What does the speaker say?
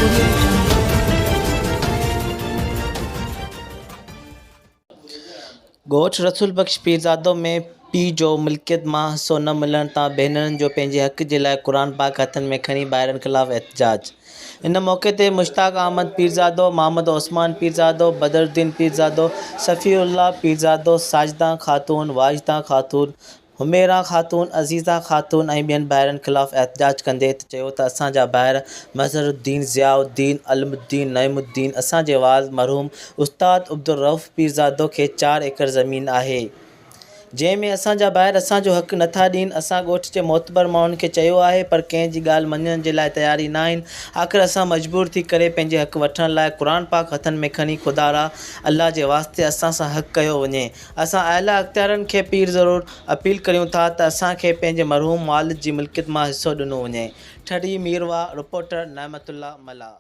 Audio Jungle. ڳوٺ رسول بخش پيرزادو ۾ پيء جو ملڪيت مان حصو نه ملڻ تان ڀينرن جو پنهنجي حق جي لاء قرآن پاڪ هٿن ۾ کڻي ڀائرن خلاف احتجاج ان موقعي تي مشتاق احمد پيرزادو، محمد عثمان پيرزادو، بدرالدين پيرزادو، صفي الله پيرزادو، ساجده خاتون، واجده خاتون، حميرا خاتون، عزيزه خاتون ۽ ٻين ڀائرن خلاف احتجاج ڪندي چيو ته اسان جا ڀائر مظهر الدين، ضياء الدين، علم الدين، نعيم الدين اسان جي والد مرحوم استاد عبدالرئوف پيرزادو کي چار ايڪڙ زمين آهي جنهن ۾ اسان جا ڀائر اسان جو حق نٿا ڏين اسان ڳوٺ جي معتبر ماڻهن کي چيو آهي پر ڪنهن جي ڳالهه مڃڻ جي لاء تيار ئي ناهن آخر اسان مجبور ٿي ڪري پنهنجي حق وٺڻ لاء قرآن پاڪ هٿن ۾ کڻي خدارا الله جي واسطي اسان سان حق ڪيو وڃي اسان اعليٰ اختيارين کي پير ضرور اپيل ڪريون ٿا ته اسان کي پنهنجي مرحوم والد جي ملڪيت مان حصو ڏنو وڃي. ٺري ميرواهه، رپورٽر، نعمت الله ملاح.